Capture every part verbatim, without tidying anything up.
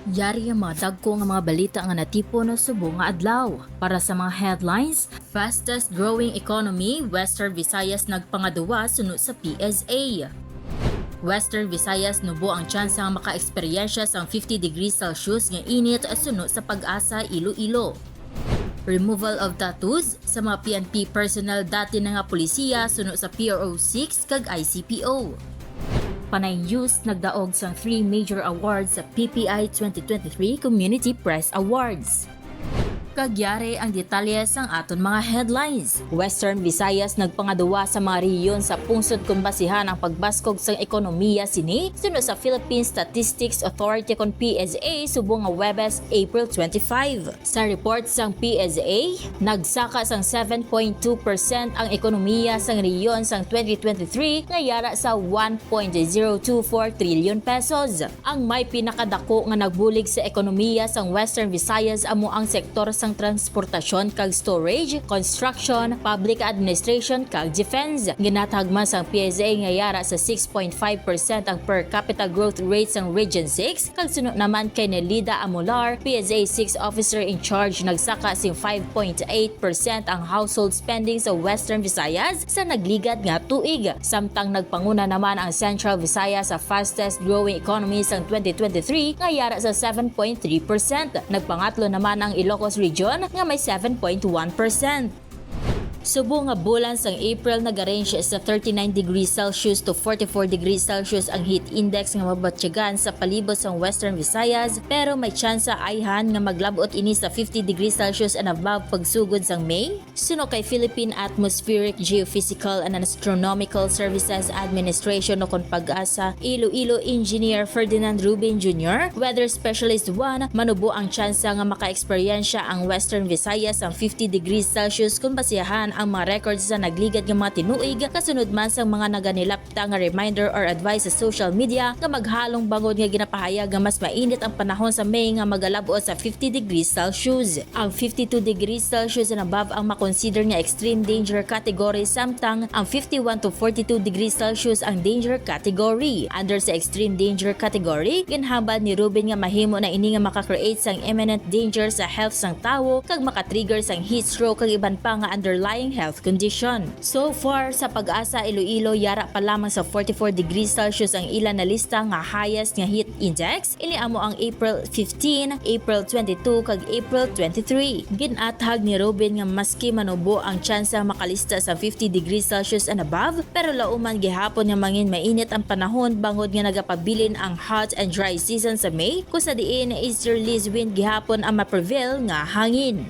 Yari ang mga dagko nga mga balita nga natipon subong nga adlaw. Para sa mga headlines, fastest growing economy, Western Visayas nagpangaduwa suno sa P S A. Western Visayas nubo ang tsansa nga maka-eksperyensya sang fifty degrees Celsius nga init suno sa PAGASA Iloilo. Removal of tattoos sa mga P N P personnel, dati na nga polisiya, suno sa P R O six kag I C P O. Panay News nagdaog sang three major awards sa P P I twenty twenty-three Community Press Awards. Kag yari ang detalye sang aton mga headlines. Western Visayas nagpangaduwa sa mga rehiyon sa pungsod kon basihan ang pagbaskog sang ekonomiya sini, suno sa Philippine Statistics Authority kon P S A, subong nga Huwebes, April twenty-five. Sa report sang P S A, nagsaka sang seven point two percent ang ekonomiya sang rehiyon sang twenty twenty-three nga yara sa one point zero two four trillion pesos. Ang may pinakadako nga nagbulig sa ekonomiya sang Western Visayas amo ang sektor sang transportasyon kag storage, construction, public administration, kag defense. Ginhatag man sang P S A nga yara sa six point five percent ang per capita growth rate sang Region six, kag suno naman kay Nelida Amolar, P S A six officer in charge, nagsaka sing five point eight percent ang household spending sa Western Visayas sa nagligad nga tuig. Samtang nagpanguna naman ang Central Visayas sa fastest growing economy sang twenty twenty-three nga yara sa seven point three percent. Nagpangatlo naman ang Ilocos Region nga may seven point one percent. Subong nga bulan sang April nag-range sa thirty-nine degrees Celsius to forty-four degrees Celsius ang heat index nga mabatyagan sa palibot sang Western Visayas, pero may tsansa ayhan nga maglab-ot ini sa fifty degrees Celsius and above pagsugod sang May. Suno kay Philippine Atmospheric, Geophysical and Astronomical Services Administration o kon PAGASA Iloilo Engineer Ferdinand Rubin Junior, weather specialist one, manubo ang tsansa nga maka-eksperyensya ang Western Visayas sang fifty degrees Celsius kon basihan ang mga records sa nagligad nga mga tinuig, kasunod man sang mga naganilapta nga reminder or advice sa social media nga maghalong bangod nga ginapahayag nga mas mainit ang panahon sa May nga magalab-ot sa fifty degrees Celsius. Ang fifty-two degrees Celsius and above ang makonsider nga extreme danger category, samtang ang fifty-one to forty-two degrees Celsius ang danger category. Under sa extreme danger category, ginhambal ni Rubin nga mahimo na ini nga maka-create sang imminent danger sa health sang tawo kag maka-trigger sang heat stroke kag iban pa nga underlying health condition. So far, sa PAGASA Iloilo, yara pa lamang sa forty-four degrees Celsius ang ila nalista nga highest nga heat index. Ini amo ang April fifteen, April twenty-two, kag April twenty-three. Gin-athag ni Rubin nga maski manubo ang tsansa makalista sa fifty degrees Celsius and above, pero lauman gihapon nga mangin mainit ang panahon bangod nga nagapabilin ang hot and dry season sa May, kung sa diin easterlies wind gihapon ang ma-prevail nga hangin.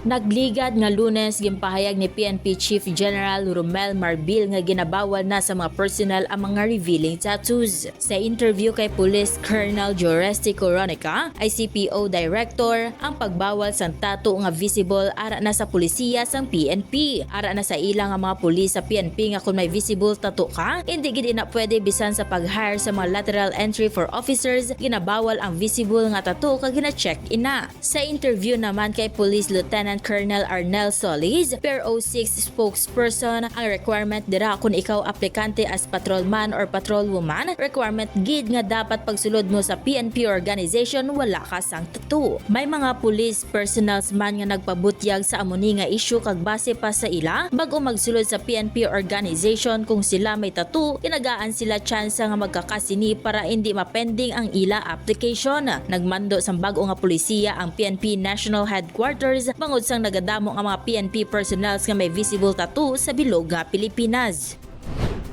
Nagligad nga Lunes, ginpahayag ni P N P Chief General Romel Marbil nga ginabawal na sa mga personnel ang mga revealing tattoos. Sa interview kay Police Colonel Joresti Coronica, I C P O Director, ang pagbawal sang tattoo nga visible ara na sa pulisiya sang P N P. Ara na sa ila nga mga pulis sa P N P nga kon may visible tattoo ka, indi gid ina pwede bisan sa pag-hire sa mga lateral entry for officers, ginabawal ang visible nga tattoo kag gina-check ina. Sa interview naman kay Police Lieutenant Colonel Arnel Solis, P R O six spokesperson, ang requirement dira kon ikaw aplikante as patrolman or patrolwoman, requirement gid nga dapat pagsulod mo sa P N P organization wala ka sang tattoo. May mga police personnels man nga nagpabutyag sa amo ni nga issue kag base pa sa ila, bag-o magsulod sa P N P organization kung sila may tattoo, ginagaan sila tsansa nga magkakasini para indi ma-pending ang ila application. Nagmando sang bag-o nga pulisiya ang P N P National Headquarters bangod sang nagadamo nga mga P N P personnels nga may visible tattoo sa bilog nga Pilipinas.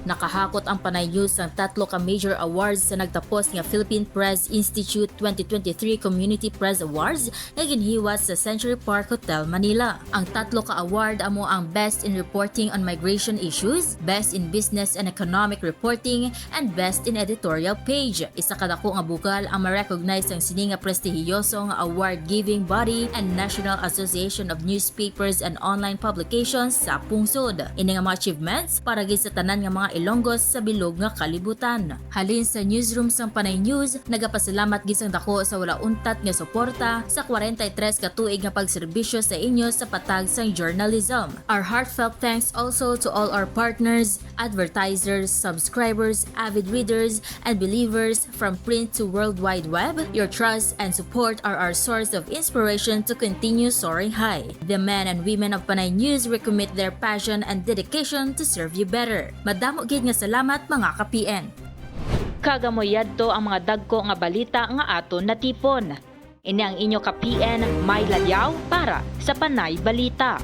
Nakahakot ang Panay News sang tatlo ka major awards sa nagtapos nga Philippine Press Institute twenty twenty-three Community Press Awards nga ginhiwat sa Century Park Hotel, Manila. Ang tatlo ka award amo ang Best in Reporting on Migration Issues, Best in Business and Economic Reporting, and Best in Editorial Page. Isa ka dako nga bugal ang ma-recognize sang sini nga prestihiyoso nga award-giving body and National Association of Newspapers and Online Publications sa pungsod. Ini nga mga achievements para gid sa tanan nga mga Ilonggos sa bilog nga kalibutan. Halin sa newsroom sang Panay News, nagapasalamat gid sang dako sa wala untat nga suporta sa kwarenta y tres ka tuig nga pagserbisyo sa inyo sa patag sang journalism. Our heartfelt thanks also to all our partners, advertisers, subscribers, avid readers, and believers from print to World Wide Web. Your trust and support are our source of inspiration to continue soaring high. The men and women of Panay News recommit their passion and dedication to serve you better. Madamo gid nga salamat, mga ka-P N. Kag amo yadto ang mga dagko nga balita nga aton natipon. Ini ang inyo ka-P N, May Ladiaw, para sa Panay Balita.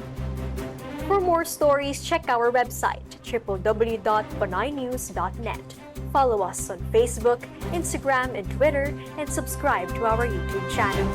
For more stories, check our website, triple w dot panaynews dot net. Follow us on Facebook, Instagram, and Twitter, and subscribe to our YouTube channel.